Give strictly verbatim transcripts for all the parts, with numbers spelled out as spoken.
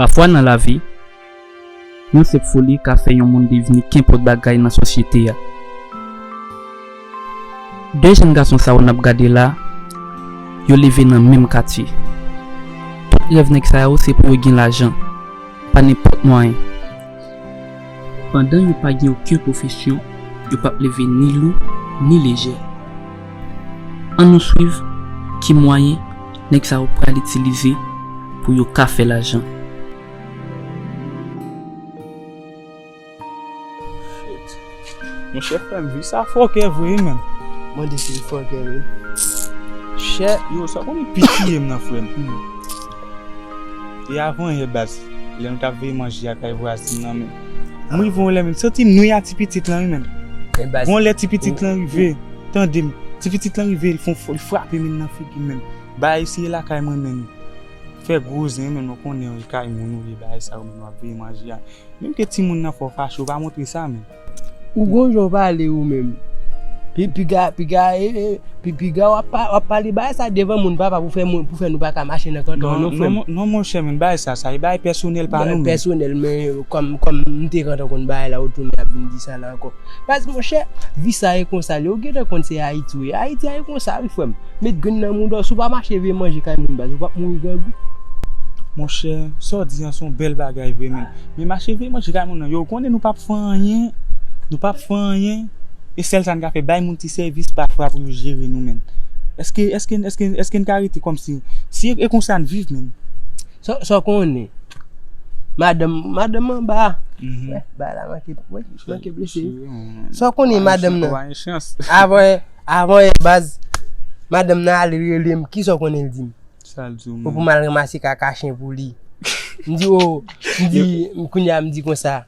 Pafwa nan lavi, yon senp foli ka fè yon moun devni kenpòt bagay nan sosyete a. De jèn gason sa yo n ap gade la, yo leve nan menm katye. Tout rèv nèg sa yo se pou yo gen lajan, pa nenpòt mwayen. Pandan yo pa gen okenn pwofesyon, yo p ap leve ni lou, ni lejè. Ann nou swiv ki mwayen nèg sa yo pral itilize pou yo ka fè lajan. Shit. Monchè, frè m, vi sa fòkè vre, wi, menn. Mande si l fòkè, wi. Chè, yo, sa konnen pitiye m nan, frè m. E avan yè, baz, lè nou t ap veye manje a kay vwazin nan, menn. M rive yon lè, menn, santi m nwi a ti pitit lan, wi, menn. Gon lè ti pitit lan rive, tande m, ti pitit lan rive, li fè yon f-, li frape, menn, nan figi m, menn. Bay, si e lakay mwen, menn. Fè gwo zen, menn, mwen konnen, wi, kay moun ou ye, bay sa yo, menn, w ap veye manje a. Menm ke timoun nan fè w fache, w pa montre sa, menn. Ou gon jan w pale ou menm. Pi, piga, piga, e, e, pi, piga w ap pa, w ap pale bagay sa devan moun, papa, pou fè moun, pou fè nou pa ka mache nan kanton an, non, frè m. Non, non, monchè, menn, bagay sa, sa e bagay pèsonèl pa nou, menn. Pèsonèl, men kòm, kòm m te gentan konn bagay la, ou tounen ap vin di sa la ankò. Baz, monchè, vi sa e konsa l ye. Ou gentan konn se Ayiti ou ye. Ayiti a e konsa, wi, frè m. Met grenn nan mouda w, si w pa mache veye manje kay moun, baz, ou p ap mouri grangou. Monchè, sa w di an se yon bèl bagay vre, menn. Men mache veye manje kay moun nan, yo, ou konnen nou p ap fè anyen. Nou p ap fè anyen. E sèl sa n ka fè, bay moun ti sèvis pafwa pou yo jere nou, menn. Èske, èske, èske, èske n ka rete kòmsi, si e, e konsa n viv, menn? Sa, sa w konnen? Madanm, madanm anba. Mhm. Wè, bagay la manke, wè, manke blese. Sa w konnen, madanm nan? Avan, avan yè, baz, madanm nan ale rele m, kisa w konnen l di m? Sa l di w, pou m al ranmase kaka chen pou li. M di, o, m di, kounye a m di konsa,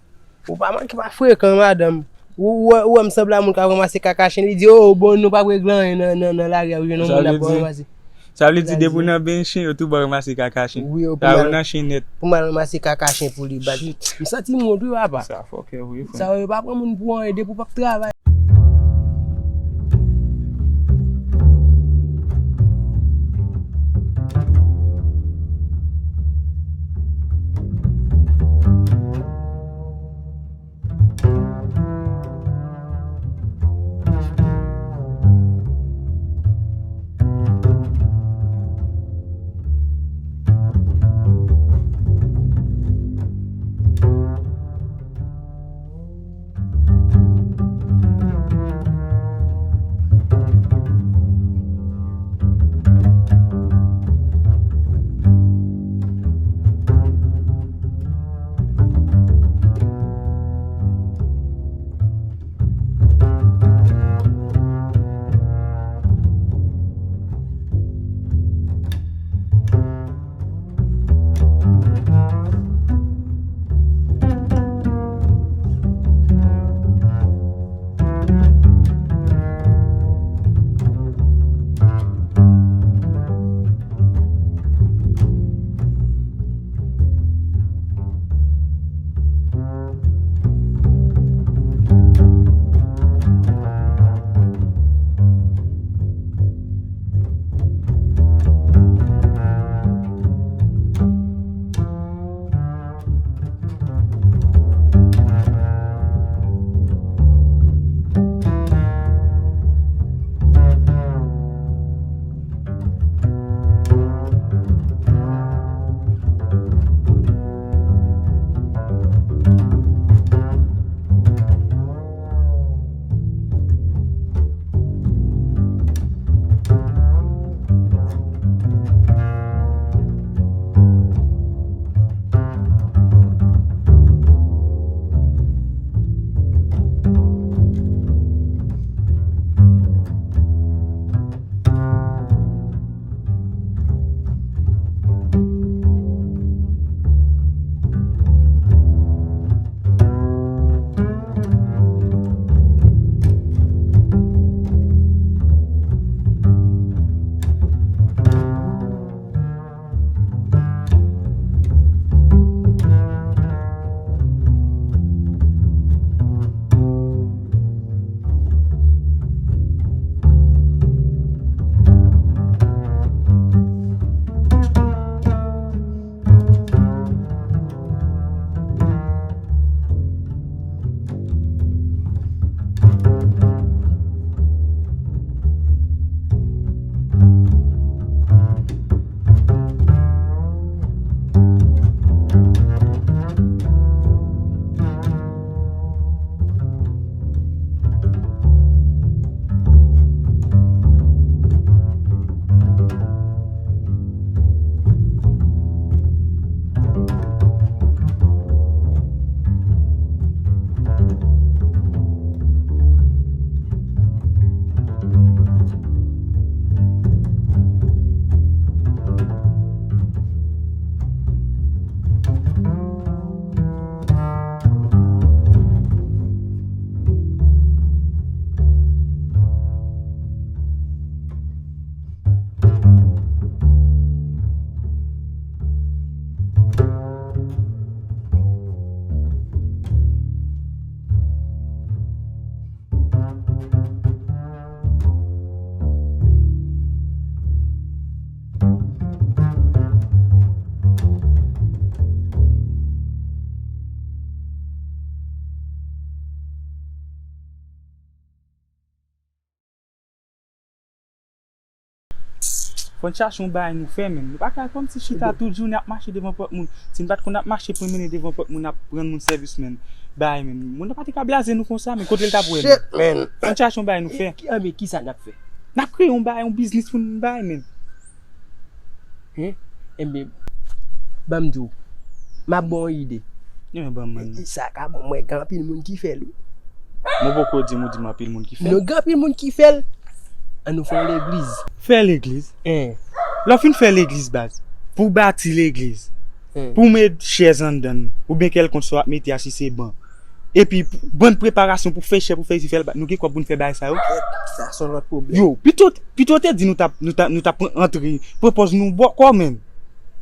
ou pa manke pa frekan, madanm. Ou, ou, ou wè m sanble a moun k ap ranmase kaka chen, li di, o, bon, nou p ap regle anyen nan, nan, nan lari a, ou jwenn yon moun ap ranmase. Sa vle di, depi w nan benyen chen, yo tou ba w ranmase kaka chen. Wi, yo pou m al, nan chen nèt. Pou m al ranmase kaka chen pou li, baz. M santi m wont, wi, papa. Sa fòkè vre, frè. Sa yo pa pran moun pou anyen, depi w p ap travay. Fò n chache yon bagay nou fè, menn. Nou pa ka kòmsi chita tout jounen ap mache devan pòt moun. Si n pa t konn ap mache pran mennen devan pòt moun ap rann moun sèvis, menn. Bagay, menn. Moun nan pa te ka blaze nou konsa, menn. Kote l t ap wè nou? Shit, menn. Fò n chache yon bagay nou fè. Ki, anben, kisa n ap fè? N ap kreye yon bagay, yon biznis pou n bay, menn. Hen? Enben, ban m di w, m ap ba w yon ide. Enben, ban m, manmi. E, e, sa ka bon, mwen, gen anpil moun ki fè l, wi. Mwen poko di m, ou di m anpil moun ki fè l. Non, gen anpil moun ki fè l. An nou fè yon legliz. Fè legliz? Hen. Lè w fin fè legliz, baz, pou w bati legliz, pou w met chèz anndan l, oubyen kèlkonk sa w ap mete a, si se ban. Epi, bann preparasyon pou fè chè, pou fè isi, fè laba, nou gen kòb pou n fè bagay sa yo. Sa se yon lòt pwoblèm. Yo, pito, pito te di nou t ap, nou t ap, nou t ap pran antre, pran pòz nou bòkò, menn.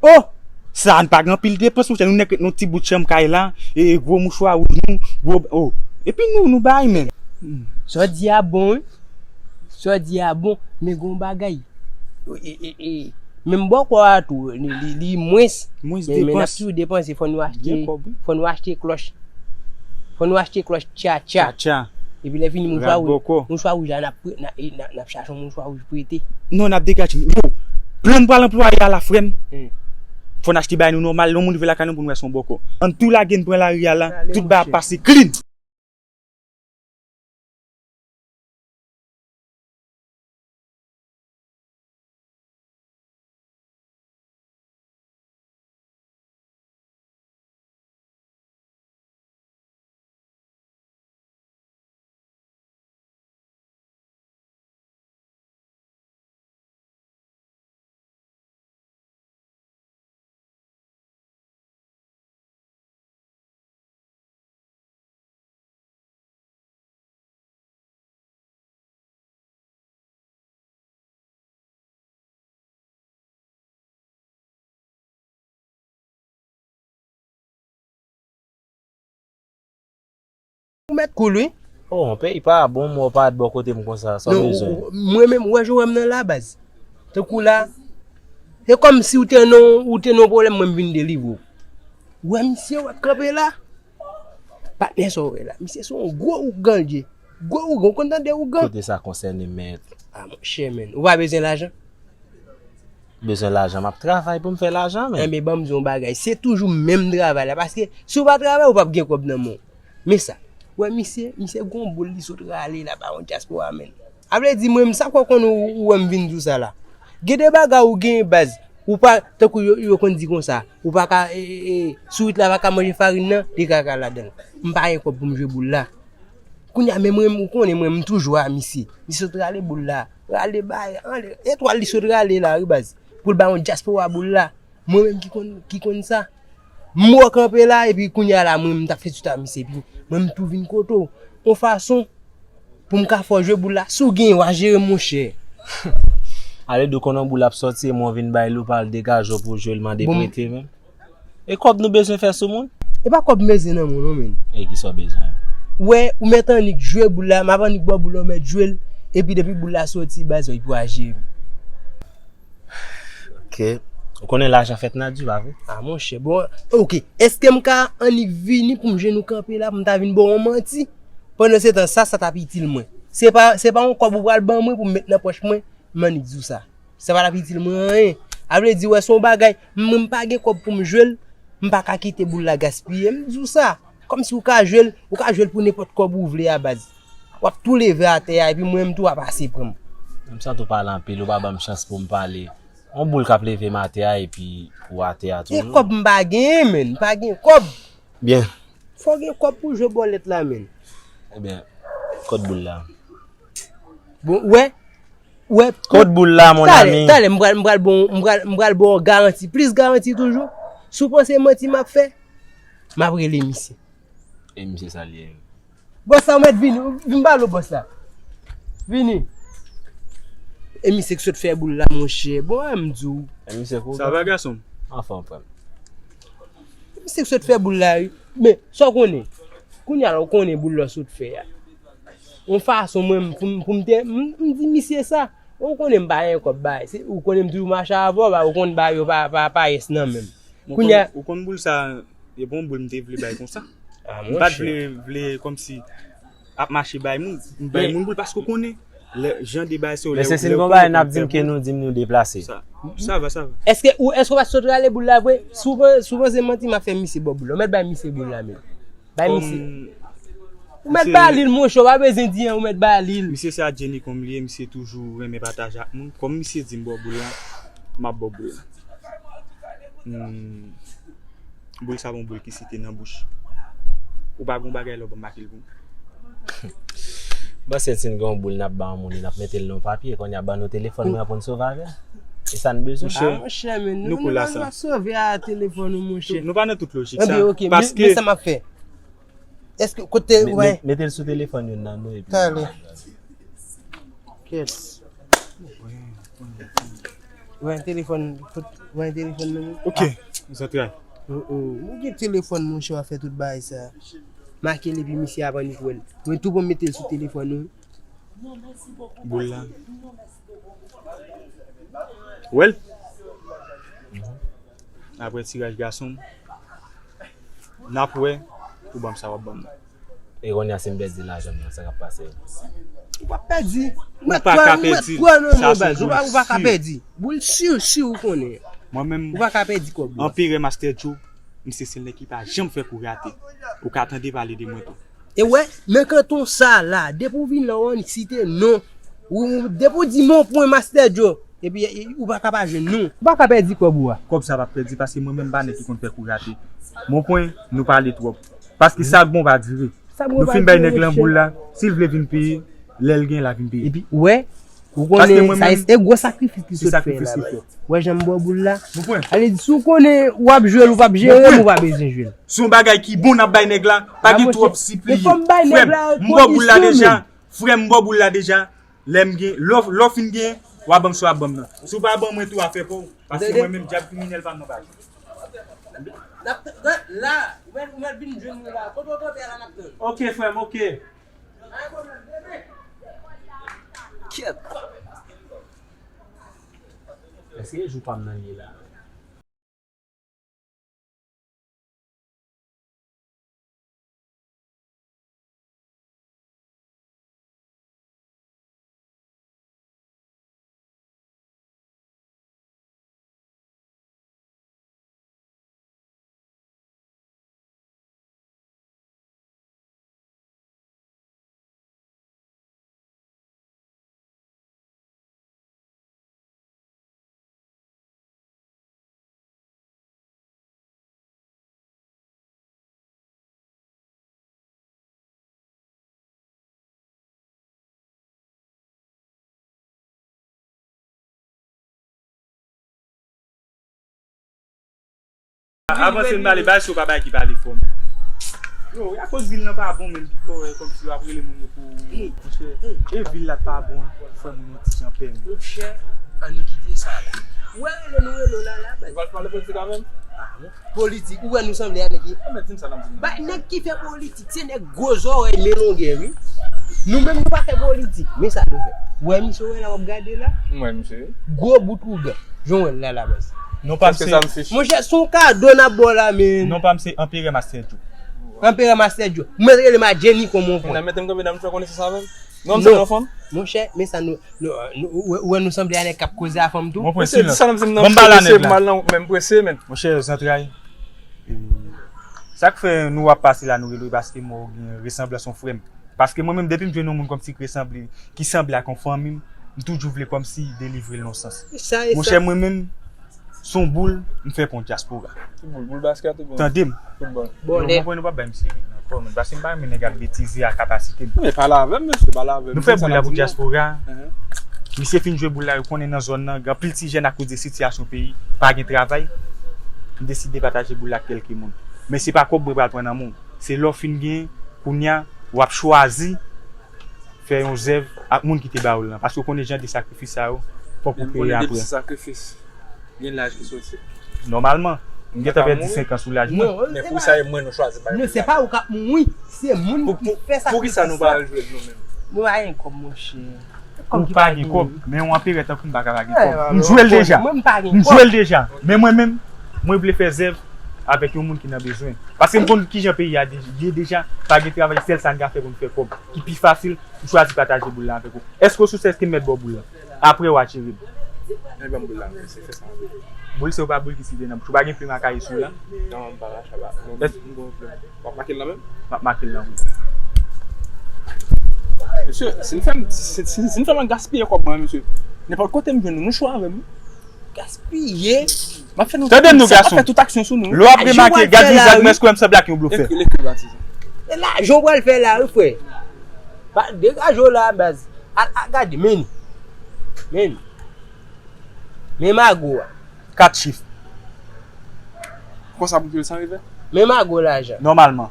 Oh! Sa n pa gen anpil depans, monchè, nou nèk ret nan ti bout chanm kay la, e, e gwo mouchwa wouj nou, gwo, oh. Epi nou, nou bay, menn. Sa w di a bon, wi. Sa w di a bon, men gon bagay. E, e, e, menm bòkò a tou, li, li, li mwens. Mwens depans. Men, men n ap toujou depanse, fò nou achte, fò nou achte klòch. Fò nou achte klòch tchatcha. Tchatcha. Epi lè fini, mouchwa wouj, mouchwa wouj la, n ap pre-, n a-, e, n a-, n ap chache yon mouchwa wouj prete. Non, n ap degaje. Yo, plan n pral anplwaye a la, frè m. Fò n achte bagay nou nòmal. Lè yon moun rive lakay nou pou nou wè se yon bòkò. Ann tou lage n pran lari a la, tout bagay ap pase clean. Ou mèt koul, wi. Oh, yon peyi pa bon, mwen pa t bò kote m konsa, sa w bezwen? Mwen menm, ou wè jan w wè m nan la, baz. Tankou la, se kòmsi ou te nan, ou te nan yon pwoblèm, mwen m vin delivre w. Ou wè misye, w ap kanpe la. Patnè, sa w wè la. Misye se yon gwo ougan l ye. Gwo ougan, ou konn tande ougan? Kote sa konsène, mèt? A, monchè, menn. Ou pa bezwen lajan? Bezwen lajan, m ap travay pou m fè lajan, menn. Enben, ban m di w yon bagay. Se toujou menm travay la. Paske si w pa travay, ou p ap gen kòb nan men w. Men sa. Ou wè misye, misye gon boul li sot rale la ba yon dyaspora, menn. A vle di, mwen menm, sa k fè w konn ou, ou wè m vin di w sa la. Gen de bagay ou gen baz. Ou pa, tankou yo, yo konn di konsa. Ou pa ka, e, e, e, sourit la pa ka manje farin nan, li kaka ladan l. M pa gen kòb pou m jwe boul la. Kounye a, men mwen, ou konnen mwen, m toujou a misye. Li sot rale boul la. Rale bay, anlè. Etwal li sot rale la, wi, baz. Pou l ba yon dyaspora boul la. Mwen menm ki konn, ki konn sa. M wè w kanpe la, epi kounye a la, mwen, m t ap fè tout a misye, epi mwen, m tou vin kote w. Yon fason pou m ka fè w jwe boul la. Si w genyen, w a jere, monchè. Ale di w konn yon boul ap sòti, e mwen vin bay li, w pa al degaje w pou w jwe l, mande prete menm. E kòb nou bezwen fè sou moun? E pa kòb m bezwen nan moun, non, menn. E kisa w bezwen? Ou wè, ou mèt annik jwe boul la, m ap annik ba w boul la, ou mèt jwe l, epi depi boul la sòti, baz, epi w a jere m. Ok. Ou konnen lajan fèt nan di, pa vre? A, monchè, bon, ok. Èske m ka annik vini pou m jwenn ou kanpe la, pou m ta vin ba w yon manti? Pandan se tan, sa, sa t ap itil mwen. Se pa, se pa yon kòb ou pral ban mwen pou m met nan pòch mwen, m annik di w sa. Sa pa t ap itil mwen anyen. A vle di, wè, se yon bagay, m, m pa gen kòb pou m jwe l, m pa ka kite boul la gaspiye. M di w sa. Kòmsi ou ka jwe l, ou ka jwe l pou nenpòt kòb ou vle a baz. W ap tou leve atè a, epi mwen menm tou w ap pase pran m. M santi w pale anpil, ou pa ban m chans pou m pale. Yon boul k ap leve m atè a, epi ou atè a toujou. E kòb m pa genyen, menn, m pa gen kòb. Byen. Fò w gen kòb pou jwe bòlèt la, menn. Ebyen, kot boul la? Bon, wè, wè. Kot boul la, mon ami? Talè, talè, m pral, m pral bon, m pral, m pral ba w garanti, plis garanti toujou. Si w panse manti m ap fè, m ap rele misye. E misye sa l ye? Bòs la, ou mèt vini, vin pale w bòs la. Vini. E misye k sot fè boul la, monchè. Bon, an m di w. E misye kou. Sa va, gason m? Anfòm, frè m. Misye k sot fè boul la, wi. Men, sa w konnen? Kounye a la, ou konnen boul la w sot fè a. Yon fason mwen, pou m, pou m te, m, m di misye sa. Ou konnen m pa gen kòb bay. Se, ou konnen m toujou mache avè w, ba, ou konn bay yo pa, pa, pa yès nan men m. Kounye a. Ou konn boul sa, e bon boul m te vle bay konsa. M pa t vle, vle kòmsi ap mache bay moun. M bay moun boul paske w konnen. Lè, jan de bagay se yo, lè, lè w pè, w pè boul. Mesye, si n gon bagay n ap di m ke nou di m nou deplase. Sa, sa va, sa va. Èske ou, èske w pa sot rale boul la vre? Si w pa, si w panse manti, m ap fè misye ba w boul la. Ou mèt bay misye boul la, men. Bay misye. Ou mèt ba li l, monchè, w pa bezwen di anyen, ou mèt ba li l. Misye se a Jenny kòm li ye, misye toujou renmen pataje ak moun. Kòm misye di m ba w boul la, m ap ba w boul la. Hmm. Boul sa bon boul ki site nan bouch. Ou pa gon bagay lè w ban m make l pou m. Bon, si n gon boul n ap ba yon moun, n ap mete l nan papye, kounye a ban nou telefòn mwen pou n sove avè l. E sa n bezwen. Monchè, ah, monchè, men nou, nou pa sove a telefòn ou, monchè. Nou pa nan tout lojik sa. Ebyen, ok, men, paske men sa m ap fè. Èske kote, me-, wè. Me-, mete l sou telefòn youn nan nou epi. Talè. Kèt. Wè, telefòn, wè, telefòn nan. Ok, zantray. Oh, oh. Ou gen telefòn, monchè, w ap fè tout bagay sa. Make l epi misye ap annik wè l. Mwen tou bon mete l sou telefòn ou. Boul la. Wè l. Apre tiraj gason m. N ap wè pou ban m sa w ap ban m nan. E kounye a si m pèdi lajan m nan, sa k ap pase? Ou p ap pèdi. Ou pa ka pèdi. Ou pa, ou pa ka pèdi. Boul si, si ou konnen. Mwen menm, ou pa ka pèdi kòb ou a. Anperè Master Joe, m se sèl nèg ki pa janm fè kou rate. Ou ka tande pale de mwen tou. E wè, men kanton sa la, depi w vin la, w annik site non. Ou, depi w di Mon Pwen Master Joe, epi, e, ou pa ka pa jwenn nou. Ou pa ka pèdi kòb ou a. Kòb sa p ap pèdi, paske mwen menm m pa nèg ki konn fè kou rate. Mon Pwen, nou pale twòp. Paske sa k bon pa dire. Nou fin bay nèg lan boul la, si l vle vin peye, lè l gen, l a vin peye. Epi, wè, ou konnen sa, e gwo sakrifis li sot fè la. Wè jan m ba w boul la. Ale di, si w konnen w ap jwe l, ou p ap jere m, ou pa bezwen jwe l. Se yon bagay ki bon n ap bay nèg la, pa gen twòp sipliye. Frè m, m ba w boul la deja. Frè m, m ba w boul la deja. Lè m gen, lè w, lè w fin gen, w a ban m sa w ap ban m nan. Si w pa ban mwen tou, afè pa w. Paske mwen menm, dyab kriminèl pa m nan bagay. N ap, la, ou mèt, ou mèt vin jwenn nou la. Kote w kanpe a la, n ap tann. Ok, frè m, ok. Kèt. Èske e jou pa m nan li ye la? Avanse n pale, bay si w pa bay ki pale fò m. Yo, akoz vil nan pa bon menm, pi fò, e, kòmsi yo ap rele moun yo pou, monchè, e vil la pa bon, fè moun yon ti jan pè menm. Monchè, ann nou kite sa la. Ou wè rele nou rele w la, la, baz. Ou pral pale politik avè m? Ah, bon. Politik, ou wè nou sanble a nèg ki. Bay nèg ki fè politik, se nèg gwo zòrèy men longè, wi. Nou menm nou pa fè politik, men sa nou fè. Ou wè misye w wè la w ap gade la? M wè misye. Gwo bout ougan. Jan w wè l la, la baz. Non pa m se. Monchè, se yon kado n ap ba w la, men. Non pa m se Anperè Master Joe. Anperè Master Joe. Ou mèt rele m a Jenny kòman w fè. Mwen mete m kanpe dan m fè konesans avè l. Non, m se yon fanm. Monchè, men sa nou, nou, nou, ou wè, ou wè nou sanble a nèg k ap koze a fanm tou. Bon, pran silans. Ban m pale a nèg la. Monchè, zantray. E, sa k fè nou ap pase la, nou rele w, paske mwen gen resanblans yon frè m. Paske mwen menm, depi m jwenn yon moun kòmsi ki resanble, ki sanble ak yon fanmi m, m toujou vle kòmsi delivre l nan sans. Monchè, mwen menm, se yon boul, m fè pou yon dyaspora. Boul, boul baskèt oubyen? Tande m. Foutbòl. Bon, ou konprann, nou p ap bay misye rit nan kò, men, paske m pa renmen nèg ap betize ak kapasite m. Men pale avè m, mesye, pale avè m. Nou fè boul la pou dyaspora. Misye fin jwe boul la, yo konnen nan zòn nan, gen anpil ti jèn akoz de sitiyasyon peyi, pa gen travay. M deside pataje boul la ak kèlke moun. Men se pa kòb mwen pral pran nan men w. Se lè w fin gen, kounye a, w ap chwazi fè yon zèv ak moun ki te ba w l lan. Paske w konnen jan de sakrifis sa yo, fòk ou peye apre. Gen laj ki soti. Nòmalman, m gentan pèdi senk an sou laj mwen. Men pou sa, e mwen nou chwazi bay. Non, se pa ou k ap mouri, se moun ki fè sakrifis la. Poukisa nou pa al jwe l nou menm? Nou pa gen kòb, monchè. Ou pa gen kòb, men yon anperè tankou m pa ka pa gen kòb. M jwe l deja. M jwe l deja. Men mwen menm, mwen vle fè zèv avèk yon moun ki nan bezwen. Paske m konn kijan peyi a de- ye deja, pa gen travay, sèl sa n ka fè pou n fè kòb, ki pi fasil, m chwazi pataje boul la avèk ou. Èske w sou sèz ke m mèt ba w boul la? Apre w a tire m. Mèt ba m boul la, mesye, fè sa. Boul se ou pa boul ki site nan bouch ou. Pa gen plim a kaye sou ou la? Non, m pa rache a ba. Non, m gon plim. W ap make l nan men m? M ap make l nan men w. Mesye, si n fè m, si, si, si n fè m gaspiye kòb mwen, mesye, nenpòt kote m jwenn nou, nou cho avè m. Gaspiye? M ap fè nou Tande m non, gason. M ap fè tout aksyon sou nou. Lè w ap remake, gad vizaj mwen, èske w wè m sanble ak yon blofè? Ekri, ekri, Batize. E lajan w pral fè la, wi, frè. Pa degaje w la, baz. Al, al gade, men. Men. Men mago a. Kat chif. Konsa pou ke l san revè? Men mago lajan. Nòmalman.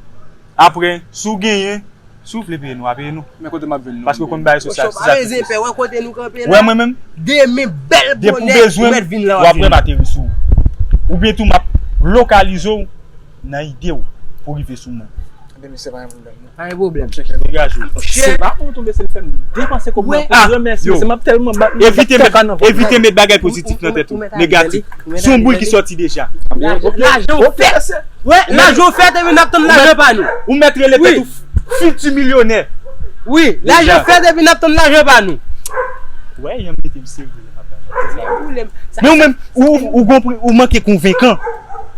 Apre, si w genyen, si w vle peye nou, w a peye nou. Men kote m ap jwenn nou? Paske w konn bagay sosyal, si sa te plis. Wè mwen menm? Demen bèl bonè, ou mèt vin la, w ap wè m ateri sou ou. Oubyen tou m ap lokalize w nan ide w pou rive sou mwen. Ebyen, mesye, pa gen pwoblèm, non. Pa gen pwoblèm. Degaje w. Se pa pou w tonbe, se l fè m depanse kòb mwen pou remèsye. Se m ap tèlman bat mwen, evite met, evite met bagay pozitif nan tèt ou. Negatif. Se yon boul ki sòti deja. Lajan w fèt. Wè, lajan w fèt, epi n ap tann lajan pa nou. Ou mèt rele tèt ou fiti milyonè. Wi, lajan fèt, epi n ap tann lajan pa nou. Wè, yon mete m serye. Men ou menm, ou, ou, ou gon pri, ou manke konvenkan.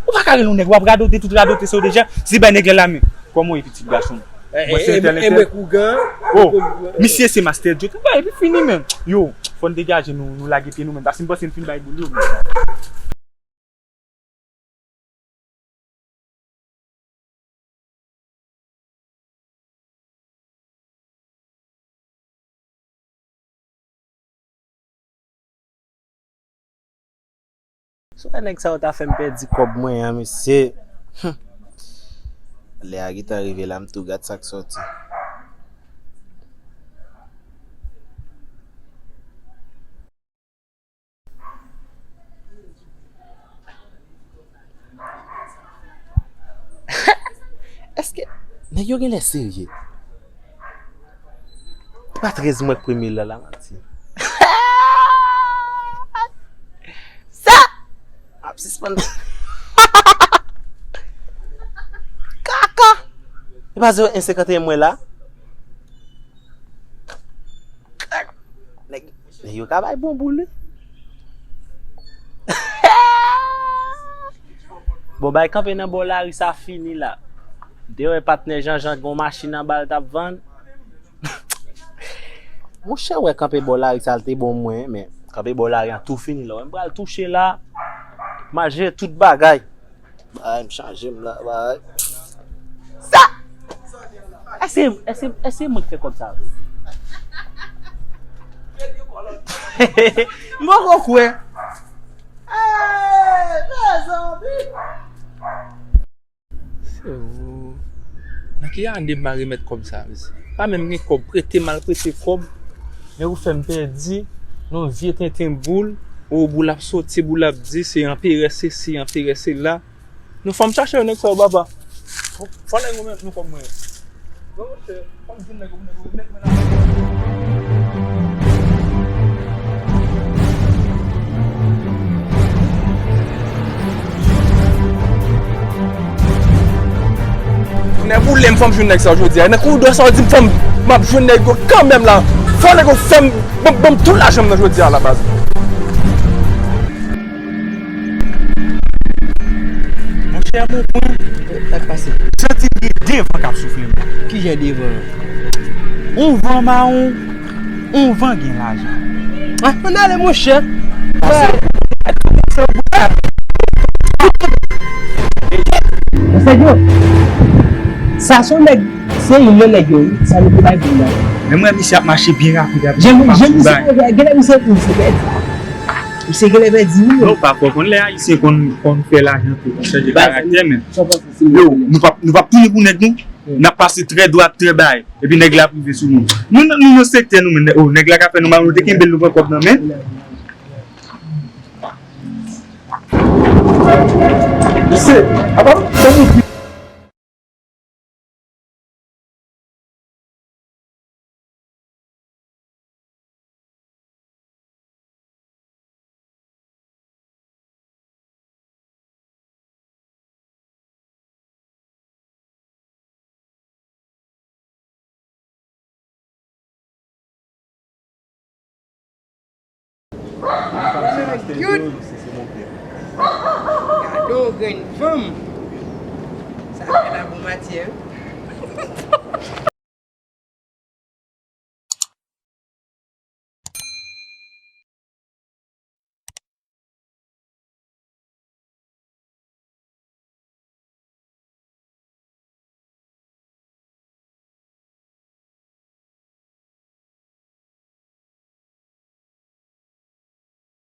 Ou pa ka rele yon nèg, w ap radote tout radote sa w deja, se bay nèg la lamen. Kòman w ye pitit gason m? Mwen se entèl entèl. Oh, misye se Master Joe. Tout bagay epi fini menm. Yo, fò n degaje nou, nou lage pye nou menm. Paske m panse n fin bay boul yo menm. Sou wè nèg sa yo ta fè m pèdi kòb mwen an, mesye. Hum. Lè a gentan rive la, m tou gad sa k sòti. Èske nèg yo genlè serye? Se pa trèz mwa k premye la, la manti. Sa! M ap sispann. Kaka! E pa zewo en senkanteyen mwen la? Nèg, nèg yo ka bay bon boul, wi. Bon, bay kanpe nan bò lari sa fini la. M te wè patnè Janjan gon machin anba l t ap vann. Monchè, wè kanpe bò lari sa l te bon mwen, men kanpe bò lari an tou fini la. Wè m pral touche la, m al jere tout bagay. Bay, m chanje m la, bay. Sa! Èske, èske, èske mwen k fè kòb sa vre? M poko kwè. Ey, mezanmi! Se ou. Nan ki ane m a remèt kòb sa, mesye? Pa menm gen kòb, prete m al prete kòb. Nèg ou fè m pèdi nan yon vye tenten boul. O, boul ap soti, boul ap di, se anperè sesi, anperè sela. Nou fò m chache yo nèg sa yo, papa. Fò, fò nèg yo remèt nou kòb mwen. Non, monchè, fò m jwenn nèg yo, nèg yo remèt mwen lajan. Nèg boule m, fò m jwenn nèg sa yo jodi a. Nèg koudò sa yo di m fò m, m ap jwenn nèg yo kanmenm la. Fò nèg yo fè m, ban m, ban m tout lajan m nan jodi a la baz. Monchè, mon pwen. Sa k pase? Santi gen de van k ap soufle m. Ki jan de van? On van mawon, on van gen lajan. Ah, ann ale, monchè. Mesye yo, sa se yon nèg, se youn nan nèg yo, wi. Sa nou te bay pou la. Men mwen, misye ap mache byen rapid, rapid. Jan misye, genlè misye, misye pèdi. Misye genlè pèdi, wi. Non, pa fò konn lè Ayisyen konn, konn fè lajan tou, konn chanje karaktè, men. Yo, nou p ap, nou p ap tounen pou nèg nou. N ap pase trè dwat, trè bay. Epi nèg la ap rive sou nou. Nou, nou, nou nan sektè nou, men, oh, nèg la ka fè nou mal, nou te kenbe l, nou pran kòb nan men. Mesye, apa, sa nou di? Gade yon grenn fanm. Sa fè la bon matyè, wi.